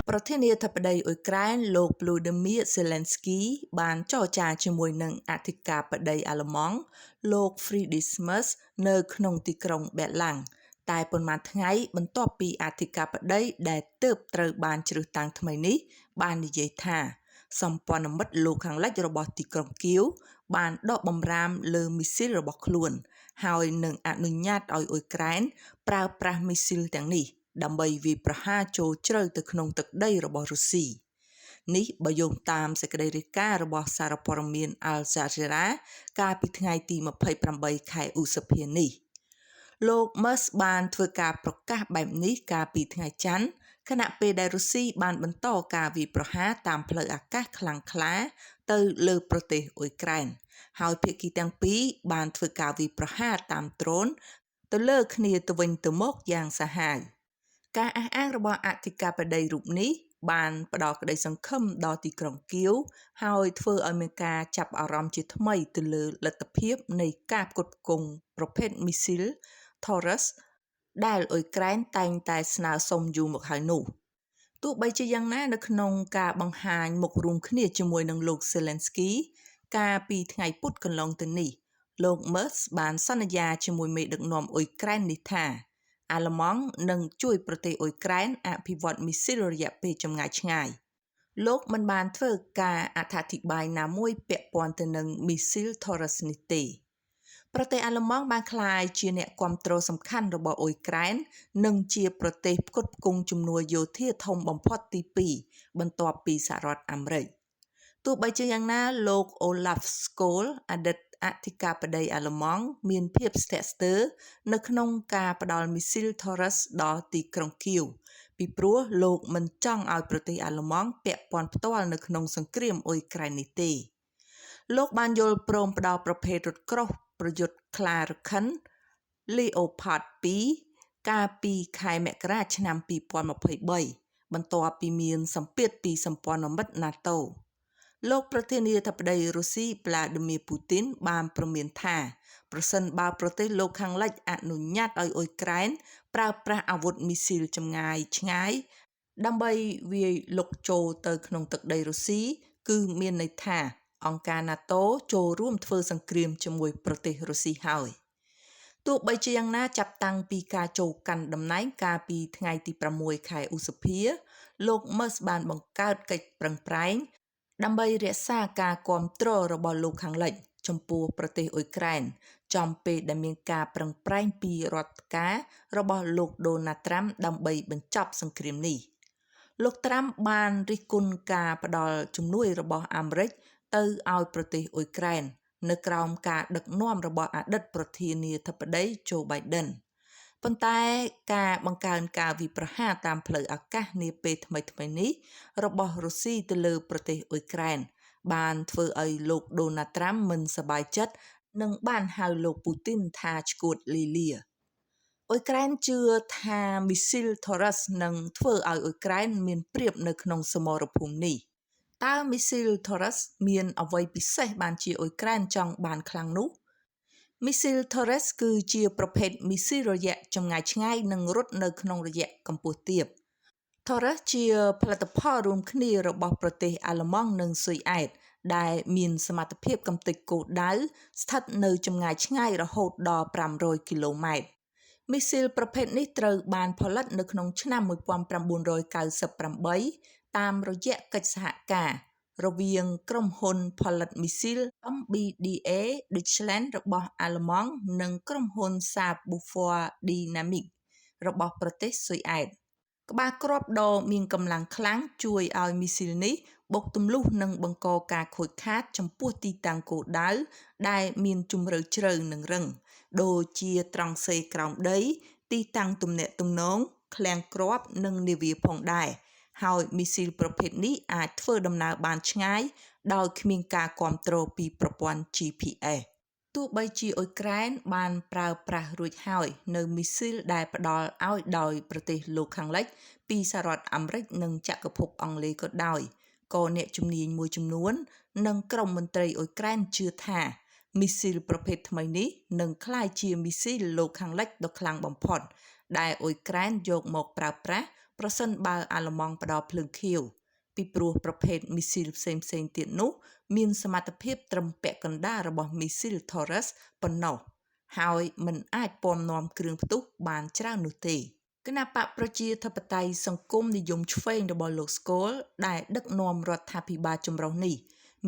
ប្រធានាធិបតីអ៊ុយក្រែនលោក Volodymyr Zelensky បានចរចាជាមួយនឹងអធិការបតីអាល្លឺម៉ង់លោក Friedrich Merz នៅក្នុងទីក្រុងប៊ែរឡាំងតែប៉ុន្មានថ្ងៃបន្ទាប់ពីអធិការបតីដែលទើបត្រូវបានជ្រើសតាំងថ្មីនេះបាននិយាយថាសម្ព័ន្ធមិត្តលោកខាងលិចរបស់ទីក្រុងគៀវបានដកបំរាមលើមីស៊ីលរបស់ខ្លួន ហើយនឹងអនុញ្ញាតឲ្យអ៊ុយក្រែនប្រើប្រាស់មីស៊ីលទាំងនេះដើម្បីវាយប្រហារចូលជ្រៅទៅក្នុងទឹកដីរបស់រុស្ស៊ីនេះបើយោងតាមសេចក្តីរាយការណ៍របស់សារព័ត៌មាន Al Jazeera កាលពីថ្ងៃទី28ខែឧសភានេះលោក Merz បានធ្វើការប្រកាសបែបនេះកាលពីថ្ងៃច័ន្ទខណៈពេលដែលរុស្ស៊ីបានបន្តការវាយប្រហារតាមផ្លូវអាកាសខ្លាំងក្លាទៅលើប្រទេសអ៊ុយក្រែនហើយភាគីទាំងពីរបានធ្វើការវាយប្រហារតាមដ្រូនទៅលើគ្នាទៅវិញទៅមកយ៉ាងសាហាវការអះអាងរបស់អធិការបតីរូបនេះបានផ្ដល់ក្តីសង្ឃឹមដល់ទីក្រុងគៀវហើយធ្វើឲ្យមានការចាប់អារម្មណ៍ជាថ្មីទៅលើលទ្ធភាពនៃការផ្គត់ផ្គង់ប្រភេទមីស៊ីល Taurus ដែលអ៊ុយក្រែនតែងតែស្នើសុំយូរមកហើយនោះទោះបីជាយ៉ាងណានៅក្នុងការបង្ហាញមុខរួមគ្នាជាមួយនឹងលោក Zelensky កាលពីថ្ងៃពុធកន្លងទៅនេះលោក Merz បានសន្យាជាមួយមេដឹកនាំអ៊ុយក្រែននេះថាអាល្លឺម៉ង់នឹងជួយប្រទេសអ៊ុយក្រែនអភិវឌ្ឍមីស៊ីលរយៈពេលចម្ងាយឆ្ងាយលោកមិនបានធ្វើការអត្ថាធិប្បាយណាមួយពាក់ព័ន្ធទៅនឹងមីស៊ីល Taurus នេះទេប្រទេសអាល្លឺម៉ង់បានក្លាយជាអ្នកគាំទ្រសំខាន់របស់អ៊ុយក្រែននិងជាប្រទេសផ្គត់ផ្គង់ជំនួយយោធាធំបំផុតទី2បន្ទាប់ពីសហរដ្ឋអាមេរិកទោះបីជាយ៉ាងណាលោក Olaf Scholz អតីតអធិការបតីអាល្លឺម៉ង់មានភាពស្ទាក់ស្ទើរនៅក្នុងការផ្ដល់មីស៊ីល Taurus ដល់ទីក្រុងគៀវពីព្រោះលោកមិនចង់ឲ្យប្រទេសអាល្លឺម៉ង់ពាក់ព័ន្ធផ្ទាល់នៅក្នុងសង្គ្រាមអ៊ុយក្រែននេះទេលោកបានយល់ព្រមផ្ដល់ប្រភេទរថក្រោះប្រយុទ្ធខ្លារខិន Leopard 2កាលពីខែមករាឆ្នាំ2023បន្ទាប់ពីមានសម្ពាធពីសម្ព័ន្ធមិត្ត NATO លោកប្រធានាធិបតីរុស្ស៊ីវ្លាឌីមៀពូទីនបានព្រមានថាប្រសិនបើប្រទេសលោកខាងលិចអនុញ្ញាតឲ្យអ៊ុយក្រែនប្រើប្រាស់អាវុធមីស៊ីលចម្ងាយឆ្ងាយដើម្បីវាយលុកចូលទៅក្នុងទឹកដីរុស្ស៊ីគឺមានន័យថាអង្គការ NATO ចូលរួមធ្វើសង្គ្រាមជាមួយប្រទេសរុស្ស៊ីហើយទោះបីជាយ៉ាងណាចាប់តាំងពីការចូលកាន់តំណែងកាលពីថ្ងៃទី6ខែឧសភាលោក Merz បានបង្កើតកិច្ចប្រឹងប្រែងដើម្បីរក្សាការគាំទ្ររបស់លោកខាងលិចចំពោះប្រទេសអ៊ុយក្រែនចំពេលដែលមានការប្រឹងប្រែងពីរដ្ឋការរបស់លោកដូណាល់ត្រាំដើម្បីបញ្ចប់សង្គ្រាមនេះលោកត្រាំបានរិះគន់ការផ្ដល់ជំនួយរបស់អាមេរិកទៅឲ្យប្រទេសអ៊ុយក្រែននៅក្រោមការដឹកនាំរបស់អតីតប្រធានាធិបតីโจ Biden ប៉ុន្តែការបង្កើនការវាយប្រហារតាមផ្លូវអាកាសនាពេលថ្មីៗនេះរបស់រុស្ស៊ីទៅលើប្រទេសអ៊ុយក្រែនបានធ្វើឲ្យលោកដូណាល់ត្រាំមិនសប្បាយចិត្តនិងបានហៅលោកពូទីនថាឆ្កួតលីលាអ៊ុយក្រែនជឿថាមីស៊ីល Taurus នឹងធ្វើឲ្យអ៊ុយក្រែនមានប្រៀបនៅក្នុងសមរភូមិនេះតើមីស៊ីល Taurus មានអ្វីពិសេសបានជាអ៊ុយក្រែនចង់បានខ្លាំងនោះមីស៊ីល Taurus គឺជាប្រភេទមីស៊ីលរយៈចម្ងាយឆ្ងាយនិងរត់នៅក្នុងរយៈកម្ពស់ទាប Taurus ជាផលិតផលរួមគ្នារបស់ប្រទេសអាល្លឺម៉ង់និងស៊ុយអែតដែលមានសមត្ថភាពកម្ទេចគោលដៅស្ថិតនៅចម្ងាយឆ្ងាយរហូតដល់500គីឡូម៉ែត្រមីស៊ីលប្រភេទនេះត្រូវបានផលិតនៅក្នុងឆ្នាំ1998តាមរយៈកិច្ចសហការរវាងក្រុមហ៊ុនផលិតមីស៊ីល MBDA Deutschland របស់អាល្លឺម៉ង់និងក្រុមហ៊ុន Saab Bofors Dynamics របស់ប្រទេសស៊ុយអែតក្បាលគ្រាប់ដ៏មានកម្លាំងខ្លាំងជួយឲ្យមីស៊ីលនេះបុកទម្លុះនិងបង្កការខូចខាតចំពោះទីតាំងគោលដៅដែលមានជម្រៅជ្រៅនិងរឹងដូចជាត្រង់សេក្រោមដីទីតាំងទំនាក់ទំនងឃ្លាំងគ្រាប់និងនាវាផងដែរហើយមីស៊ីលប្រភេទនេះអាចធ្វើដំណើរបានឆ្ងាយដោយគ្មានការគាំទ្រពីប្រព័ន្ធ GPS ទោះបីជាអ៊ុយក្រែនបានប្រើប្រាស់រួចហើយនៅមីស៊ីលដែលផ្ដល់ឲ្យដោយប្រទេសលោកខាងលិចពីសហរដ្ឋអាមេរិកនិងចក្រភពអង់គ្លេសក៏ដោយក៏អ្នកជំនាញមួយចំនួននិងក្រុមមន្ត្រីអ៊ុយក្រែនជឿថាមីស៊ីលប្រភេទថ្មីនេះនឹងក្លាយជាមីស៊ីលលោកខាងលិចដ៏ខ្លាំងបំផុតដែលអ៊ុយក្រែនយកមកប្រើប្រាស់ ប្រសិនបើអាល្លឺម៉ង់ផ្ដល់ភ្លើងខៀវ ពីព្រោះប្រភេទមីស៊ីលផ្សេងៗទៀតនោះមានសមត្ថភាពត្រឹមពាក់កណ្ដាលរបស់មីស៊ីល Taurus ប៉ុណ្ណោះ ហើយមិនអាចពាំនាំគ្រឿងផ្ទុះបានច្រើននោះទេ។ គណបក្សប្រជាធិបតេយ្យសង្គមនិយមឆ្វេងរបស់លោកស្កូលដែលដឹកនាំរដ្ឋាភិបាលចម្រុះនេះ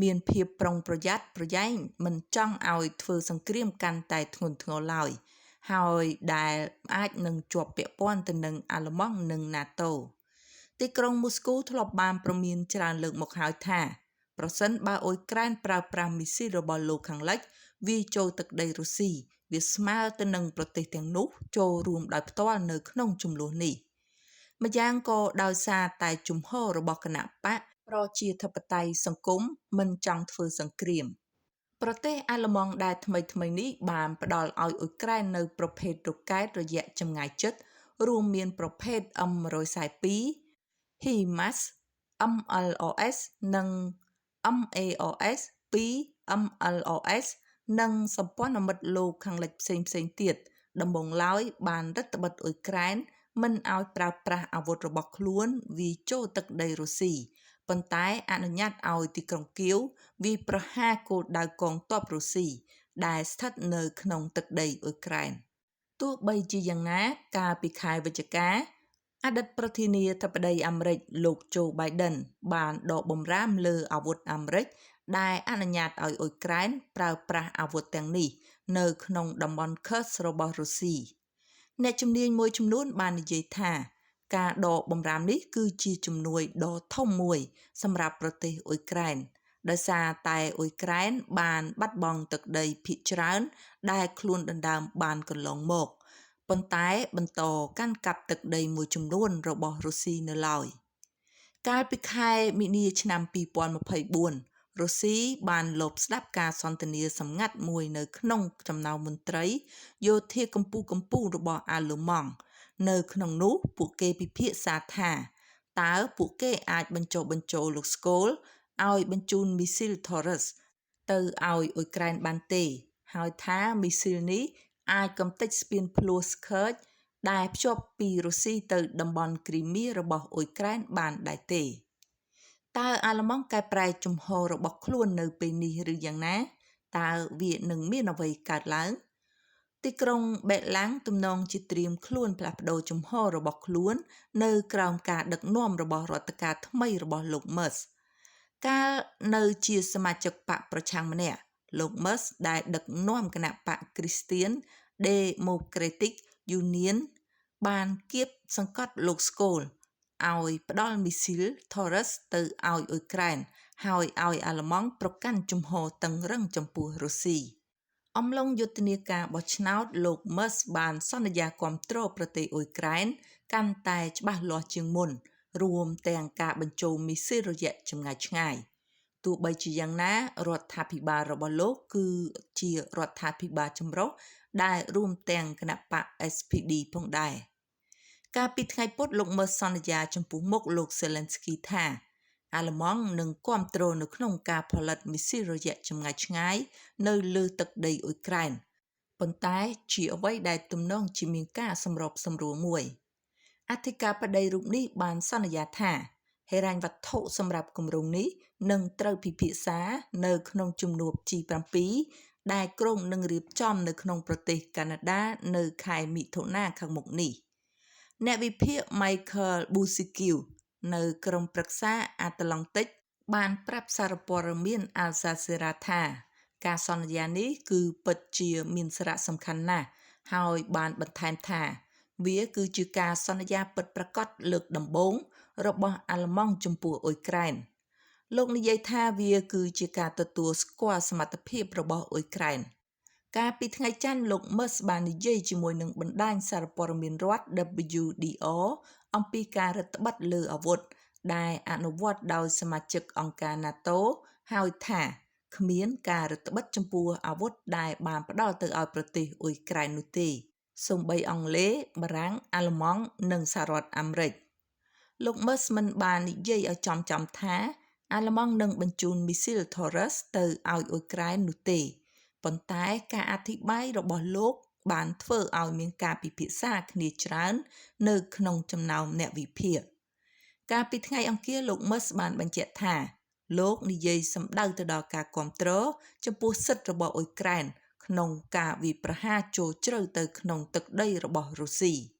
មានភាពប្រុងប្រយ័ត្នប្រយែងមិនចង់ឲ្យធ្វើសង្គ្រាមកាន់តែធ្ងន់ធ្ងរឡើយ ហើយដែលអាចនឹងជាប់ពាក់ព័ន្ធទៅនឹងអាល្លឺម៉ង់និង NATO។ ទីក្រុងមូស្គូធ្លាប់បានព្រមានច្រើនលើកមកហើយថា ប្រសិនបើអ៊ុយក្រែនប្រើប្រាស់មីស៊ីលរបស់លោកខាងលិចវាយចូលទឹកដីរុស្ស៊ី វាស្មើទៅនឹងប្រទេសទាំងនោះចូលរួមដោយផ្ទាល់នៅក្នុងជម្លោះនេះ។ ម្យ៉ាងក៏ដោយសារតែជំហររបស់គណបក្សប្រជាធិបតេយ្យសង្គមមិនចង់ធ្វើសង្គ្រាម។ ប្រទេសអាល្លឺម៉ង់ដែលថ្មីៗនេះបានផ្ដល់ឲ្យអ៊ុយក្រែននូវប្រភេទរ៉ុកែតរយៈចម្ងាយជិត រួមមានប្រភេទ M142 HIMARS MLRS និង MARS 2 MLRS និងសម្ព័ន្ធមិត្តលោកខាងលិចផ្សេងៗទៀត ដំបូងឡើយបានរឹតត្បិតអ៊ុយក្រែនមិនឲ្យប្រើប្រាស់អាវុធរបស់ខ្លួនវាយចូលទឹកដីរុស្ស៊ី ប៉ុន្តែអនុញ្ញាតឲ្យទីក្រុងគៀវវាយប្រហារគោលដៅកងទ័ពរុស្ស៊ីដែលស្ថិតនៅក្នុងទឹកដីអ៊ុយក្រែន។ ទោះបីជាយ៉ាងណា កាលពីខែវិច្ឆិកា អតីតប្រធានាធិបតីអាមេរិកលោក ចូ បៃដិន បានដកបម្រាមលើអាវុធអាមេរិកដែលអនុញ្ញាតឲ្យអ៊ុយក្រែនប្រើប្រាស់អាវុធទាំងនេះនៅក្នុងតំបន់ Kursk របស់រុស្ស៊ី។ អ្នកជំនាញមួយចំនួនបាននិយាយថា ការដកបម្រាមនេះគឺជាជំនួយដ៏ធំមួយសម្រាប់ប្រទេសអ៊ុយក្រែន ដោយសារតែអ៊ុយក្រែនបានបាត់បង់ទឹកដីភាគច្រើនដែលខ្លួនដណ្ដើមបានកន្លងមក ប៉ុន្តែបន្តកាន់កាប់ទឹកដីមួយចំនួនរបស់រុស្ស៊ីនៅឡើយ។ កាលពីខែមីនាឆ្នាំ2024 រុស្ស៊ីបានលបស្ដាប់ការសន្ទនាសម្ងាត់មួយនៅក្នុងចំណោមមន្ត្រីយោធាកំពូលៗរបស់អាល្លឺម៉ង់ នៅក្នុងនោះពួកគេពិភាក្សាថា តើពួកគេអាចបញ្ចុះបញ្ចូលលោកស្កូលឲ្យបញ្ជូនមីស៊ីល Taurus ទៅឲ្យអ៊ុយក្រែនបានទេ ហើយថាមីស៊ីលនេះអាចកម្ទេចស្ពានភ្លោះ Kerch ដែលភ្ជាប់ពីរុស្ស៊ីទៅតំបន់គ្រីមៀរបស់អ៊ុយក្រែនបានដែរទេ។ តើអាល្លឺម៉ង់កែប្រែជំហររបស់ខ្លួននៅពេលនេះឬយ៉ាងណា? តើវានឹងមានអ្វីកើតឡើង? ទីក្រុងប៊ែឡាំងទំនងជាត្រៀមខ្លួនផ្លាស់ប្ដូរជំហររបស់ខ្លួននៅក្រោមការដឹកនាំរបស់រដ្ឋការថ្មីរបស់លោក Merz។ កាលនៅជាសមាជិកបក្សប្រឆាំងម្នាក់ លោក Merz ដែលដឹកនាំគណបក្ស Christian Democratic Union បានគាបសង្កត់លោកស្កូលឲ្យផ្ដល់មីស៊ីល Taurus ទៅឲ្យអ៊ុយក្រែន ហើយឲ្យអាល្លឺម៉ង់ប្រកាន់ជំហរតឹងរ៉ឹងចំពោះរុស្ស៊ី។ អំឡុងយុទ្ធនាការបោះឆ្នោត លោក Merz បានសន្យាគាំទ្រប្រទេសអ៊ុយក្រែនកាន់តែច្បាស់លាស់ជាងមុន រួមទាំងការបញ្ចូលមីស៊ីលរយៈចម្ងាយឆ្ងាយ។ ទោះបីជាយ៉ាងណា រដ្ឋាភិបាលរបស់លោកគឺជារដ្ឋាភិបាលចម្រុះដែលរួមទាំងគណបក្ស SPD ផងដែរ។ កាលពីថ្ងៃពុធ លោក Merz សន្យាចំពោះមុខលោក Zelensky ថា អាល្លឺម៉ង់នឹងគាំទ្រនៅក្នុងការផលិតមីស៊ីលរយៈចម្ងាយឆ្ងាយនៅលើទឹកដីអ៊ុយក្រែន ប៉ុន្តែជាអ្វីដែលទំនងជាមានការសម្របសម្រួលមួយ។ អធិការបតីរូបនេះបានសន្យាថា ហិរញ្ញវត្ថុសម្រាប់គម្រោងនេះនឹងត្រូវពិភាក្សានៅក្នុងជំនួប G7 ដែលគ្រោងនឹងរៀបចំនៅក្នុងប្រទេសកាណាដានៅខែមិថុនាខាងមុខនេះ។ អ្នកវិភាគ Michael Boucicaut នៅក្រុមប្រឹក្សាអាត្លង់ទិកបានប្រាប់សារព័ត៌មាន Al Jazeera ថា ការសន្យានេះគឺពិតជាមានសារៈសំខាន់ណាស់ ហើយបានបន្ថែមថា វាគឺជាការសន្យាពិតប្រាកដលើកដំបូងរបស់អាល្លឺម៉ង់ចំពោះអ៊ុយក្រែន។ លោកនិយាយថាវាគឺជាការទទួលស្គាល់សមត្ថភាពរបស់អ៊ុយក្រែន។ កាលពីថ្ងៃច័ន្ទ លោក Merz បាននិយាយជាមួយនឹងបណ្ដាញសារព័ត៌មានរដ្ឋ WDR អំពីការរឹតត្បិតលើអាវុធដែលអនុវត្តដោយសមាជិកអង្គការ NATO ហើយថាគ្មានការរឹតត្បិតចំពោះអាវុធដែលបានផ្ដល់ទៅឲ្យប្រទេសអ៊ុយក្រែននោះទេ សូម្បីអង់គ្លេស បារាំង អាល្លឺម៉ង់ និងសហរដ្ឋអាមេរិក។ លោក Merz មិនបាននិយាយឲ្យចំៗថា អាល្លឺម៉ង់នឹងបញ្ជូនមីស៊ីល Taurus ទៅឲ្យអ៊ុយក្រែននោះទេ ប៉ុន្តែការអធិប្បាយរបស់លោក បានធ្វើឲ្យមានការពិភាក្សាគ្នាច្រើននៅក្នុងចំណោមអ្នកវិភាគកាលពីថ្ងៃអង្គារលោក Musk បានបញ្ជាក់ថាលោកនិយាយសម្ដៅទៅដល់ការគាំទ្រចំពោះសិទ្ធិរបស់អ៊ុយក្រែនក្នុងការវាយប្រហារចូលជ្រៅទៅក្នុងទឹកដីរបស់រុស្ស៊ី។